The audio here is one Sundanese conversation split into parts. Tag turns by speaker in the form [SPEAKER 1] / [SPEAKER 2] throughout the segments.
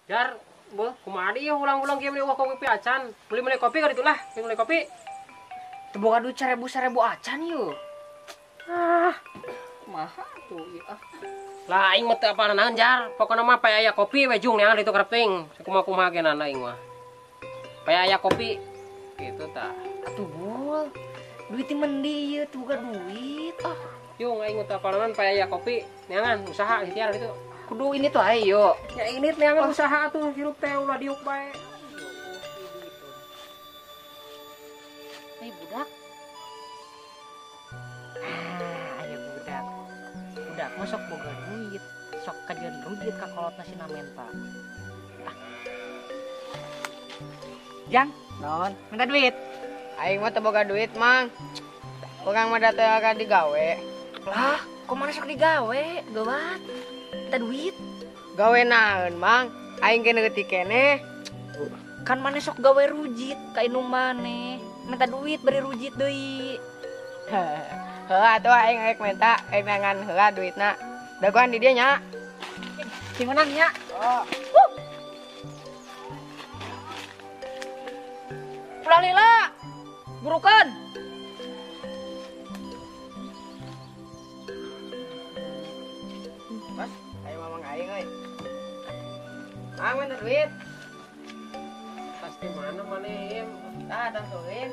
[SPEAKER 1] Jar, beuh, kumaha deui ulang-ulang kieu meuli kopi acan. Beli-beli kopi ka ditu lah, beli kopi.
[SPEAKER 2] Teu boga duit 1000 acan yeuh.
[SPEAKER 1] Ah,
[SPEAKER 2] kumaha tuh ieu ah.
[SPEAKER 1] Lah aing mah teu apal naon jar, pokona mah pay aya kopi we jung neangan ditu karep teuing. Sakumaha-kumaha ge nana aing mah. Pay aya kopi gitu tah.
[SPEAKER 2] Atuh bul, duit mendi ieu teu boga duit ah.
[SPEAKER 1] Jung aing mah teu apal naon pay aya kopi neangan usaha ikhtiar ditu.
[SPEAKER 2] Kudu ini tuh ayo.
[SPEAKER 1] Ya ini neangan usaha tuh hirup teh ulah diuk bae.
[SPEAKER 2] Hei budak. Ah, ayo budak. Budak mah sok boga duit, sok kajian duit ka kolotna si Namenta. Ah. Jang,
[SPEAKER 3] naon?
[SPEAKER 2] Minta duit.
[SPEAKER 3] Aing mah teu boga duit, Mang. Urang mah da teu akan digawe.
[SPEAKER 2] Lah, kok mana sok digawe? Gawat. Minta duit.
[SPEAKER 3] Gawe naon, Mang? Aing ge neutik keneh.
[SPEAKER 2] Kan maneh sok gawe rujit ka indung maneh. Minta duit bari rujit deui.
[SPEAKER 3] Heeh atuh aing rek minta aing neangan heula duitna. Dagoan di dieu nya.
[SPEAKER 2] Sing menang nya.
[SPEAKER 3] Oh.
[SPEAKER 2] Ulah lila. Burukan.
[SPEAKER 3] Mas, ayo mamang aing euy. Mang minta duit.
[SPEAKER 1] Pasti mana maneh Im?
[SPEAKER 3] Tah, tah suin.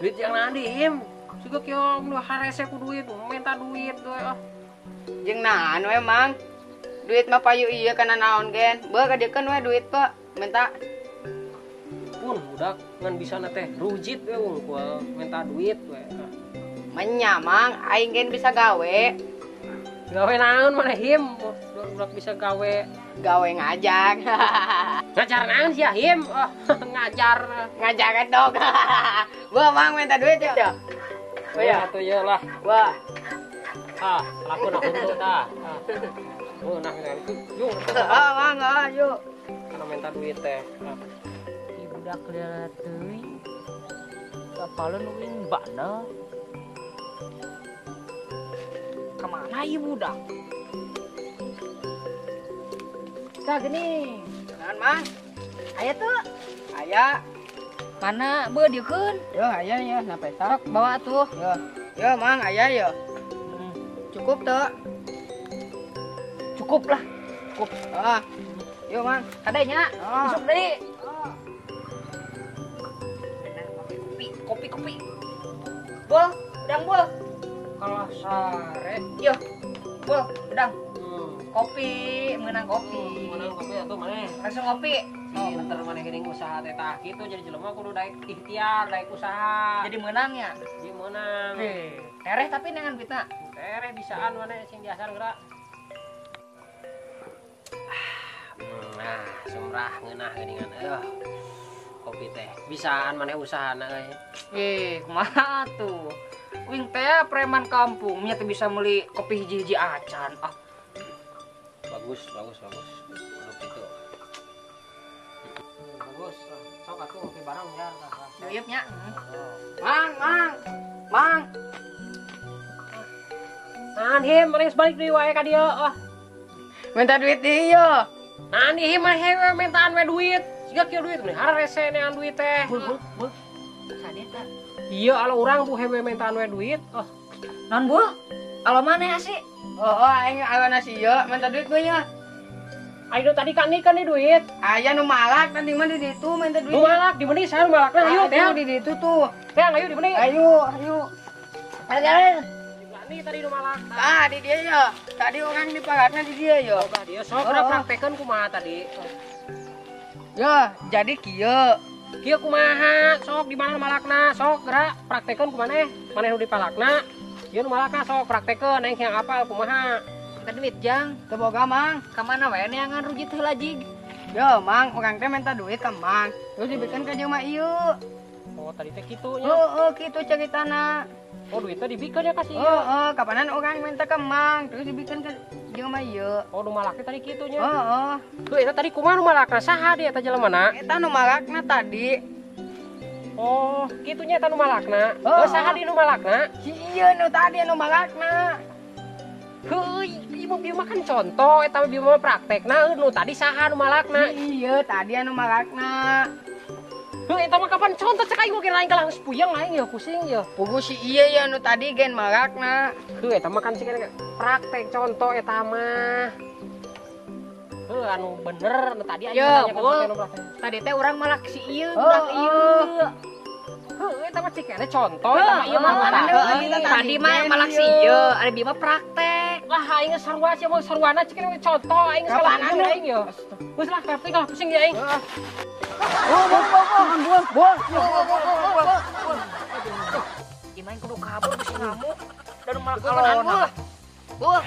[SPEAKER 1] Duit yang nandi Im. Siga kieu nu harese ku duit, minta duit we ah.
[SPEAKER 3] Jeung naon we Mang? Duit mah payu ieu kana naon gen. Beuh kadiekeun we duit pe, minta.
[SPEAKER 1] Pun budak ngan bisa teh rujit we wungkul minta duit we.
[SPEAKER 3] Menya Mang, aing gen bisa gawe.
[SPEAKER 1] Gawe naon maneh Him? Budak bisa gawe.
[SPEAKER 3] Gawe ngajar.
[SPEAKER 1] Ngajar naon sia Him? Oh, ngajar.
[SPEAKER 3] Ngajar dog. Beuh Mang minta duit ya.
[SPEAKER 1] Oh ya atuh ieu lah.
[SPEAKER 3] Wah.
[SPEAKER 1] Ah, laku nak untung tah. Oh, nah yuk.
[SPEAKER 3] Ah, Mang, ah, yuk.
[SPEAKER 1] Kana minta duit teh.
[SPEAKER 2] Ieu budak lila teuing. Apaleun uing bandel. Kemana ieu budak? Tah geuning.
[SPEAKER 3] Naon, Mang?
[SPEAKER 2] Aya teu?
[SPEAKER 3] Aya.
[SPEAKER 2] Mana beuh dieukeun?
[SPEAKER 3] Yo, aya ya, na peta.
[SPEAKER 2] Sok bawa atuh.
[SPEAKER 3] Yo. Yo, Mang, aya yo. Cukup teu?
[SPEAKER 2] Cukup lah. Cukup.
[SPEAKER 3] Heeh. Yo, Mang.
[SPEAKER 2] Kade nya.
[SPEAKER 3] Oh.
[SPEAKER 2] Isuk deui.
[SPEAKER 3] Oh.
[SPEAKER 2] Kopi, kopi, kopi. Bol, udang bol.
[SPEAKER 1] Kalah sare.
[SPEAKER 2] Yo. Bol, udang. Kopi, menang kopi.
[SPEAKER 1] Menang kopi atuh maneh.
[SPEAKER 2] Langsung ngopi.
[SPEAKER 1] Pinter maneh geuning usaha teh tah kitu jadi jelema kudu daek ikhtiar, daek usaha.
[SPEAKER 2] Jadi menang ya?
[SPEAKER 1] Jadi menang.
[SPEAKER 2] Tereh tapi neangan duitna.
[SPEAKER 1] Tereh bisaan maneh sing diasar geura. Nah, sumrah ngeunah geuningan eueuh. Kopi teh bisaan maneh usahana euy.
[SPEAKER 2] Kumaha tuh? Uing teh preman kampung nya teh bisa meuli kopi hiji-hiji acan. Ah.
[SPEAKER 1] Bagus, bagus, bagus. Gitu. Bagus. Sok atuh kopi bareng ya.
[SPEAKER 2] Duyeup nya.
[SPEAKER 3] Mang, Mang. Mang.
[SPEAKER 1] Naon Him, maneh geus balik deui wae ka dieu. Ah.
[SPEAKER 3] Minta duit deui yo.
[SPEAKER 1] Naon Him maneh we mintaan we duit. Siga kieu duit meni harese neangan duit teh.
[SPEAKER 2] Bul, bul, bul. Sadeta.
[SPEAKER 1] Iya, alo urang bu hewe mintaan we duit. Oh.
[SPEAKER 2] Naon bul? Alo maneh asih?
[SPEAKER 3] Oh, aing alona si ieu minta duit gue nya.
[SPEAKER 1] Ayo tadi kan nih kan nih duit.
[SPEAKER 3] Aya nu malak tadi mah di ditu minta duit.
[SPEAKER 1] Nu malak di meni saya nu malakna ayo teh.
[SPEAKER 3] Di ditu tuh.
[SPEAKER 1] Teh ayo di meni.
[SPEAKER 3] Ayo, ayo.
[SPEAKER 2] Ayo.
[SPEAKER 1] Nih tadi nu malak.
[SPEAKER 3] Tah di dia ya. Tadi orang di palakna di dia ya.
[SPEAKER 1] Oh, dia sok oh. Praktekeun kumaha tadi.
[SPEAKER 3] Ya, jadi kieu.
[SPEAKER 1] Kieu kumaha? Sok di mana malakna? Sok gerak praktekeun kumaneh? Maneh nu di palakna? Ieu nu malakna sok praktekeun aing yang apal kumaha.
[SPEAKER 2] Minta duit jang.
[SPEAKER 3] Teu boga Mang.
[SPEAKER 2] Ka mana wae neangan rujit heula jig.
[SPEAKER 3] Yo Mang, urang teh minta duit ka Mang. Terus dibikeun ka jelema ieu.
[SPEAKER 1] Oh, tadi teh kitu nya.
[SPEAKER 3] Heeh, kitu caritana.
[SPEAKER 1] Oh, duitnya dibikeun ya ka si ieu.
[SPEAKER 3] Heeh, kapanan urang minta ka Mang, terus dibikeun ka jelema ieu.
[SPEAKER 1] Oh, nu malakna tadi kitu nya.
[SPEAKER 3] Heeh.
[SPEAKER 1] Tuh eta tadi kumaha nu malakna saha dia eta jelemana?
[SPEAKER 3] Eta nu malakna tadi.
[SPEAKER 1] Oh, kitu nya eta nu malakna. Heuh, saha di nu malakna?
[SPEAKER 3] Si ieu nu tadi nu malakna.
[SPEAKER 1] Heuh, ieu mah bieu mah kan contoh eta mah bieu mah praktekna nu tadi saha nu malakna.
[SPEAKER 3] Iya, tadi anu malakna.
[SPEAKER 1] Heuh, eta mah kapan contoh cek aing mungkin lain kalah geus puyeng aing ya pusing ya.
[SPEAKER 3] Pugu si iya ya nu tadi gen malakna.
[SPEAKER 1] Heuh, eta mah kan cek praktek contoh eta mah. Heuh, anu bener nu tadi aing
[SPEAKER 2] Ya,
[SPEAKER 1] nanya
[SPEAKER 2] Bul.
[SPEAKER 1] nu praktek.
[SPEAKER 2] Tadi teh urang malak si ieu, budak ieu.
[SPEAKER 1] Heuh, eta mah cek contoh eta mah ieu mah
[SPEAKER 3] Mana
[SPEAKER 1] tadi.
[SPEAKER 2] Tadi mah malak si ieu, ada bieu mah praktek.
[SPEAKER 1] Lah aing geus sarua sia mah saruana cek contoh aing salah
[SPEAKER 3] Kapan anu?
[SPEAKER 1] aing ya. Geus lah praktek lah pusing ya aing.
[SPEAKER 3] Bul.
[SPEAKER 2] Ieu mah kudu kabur bisi ngamuk dan malak
[SPEAKER 3] Alona.
[SPEAKER 2] alona.
[SPEAKER 3] Bul.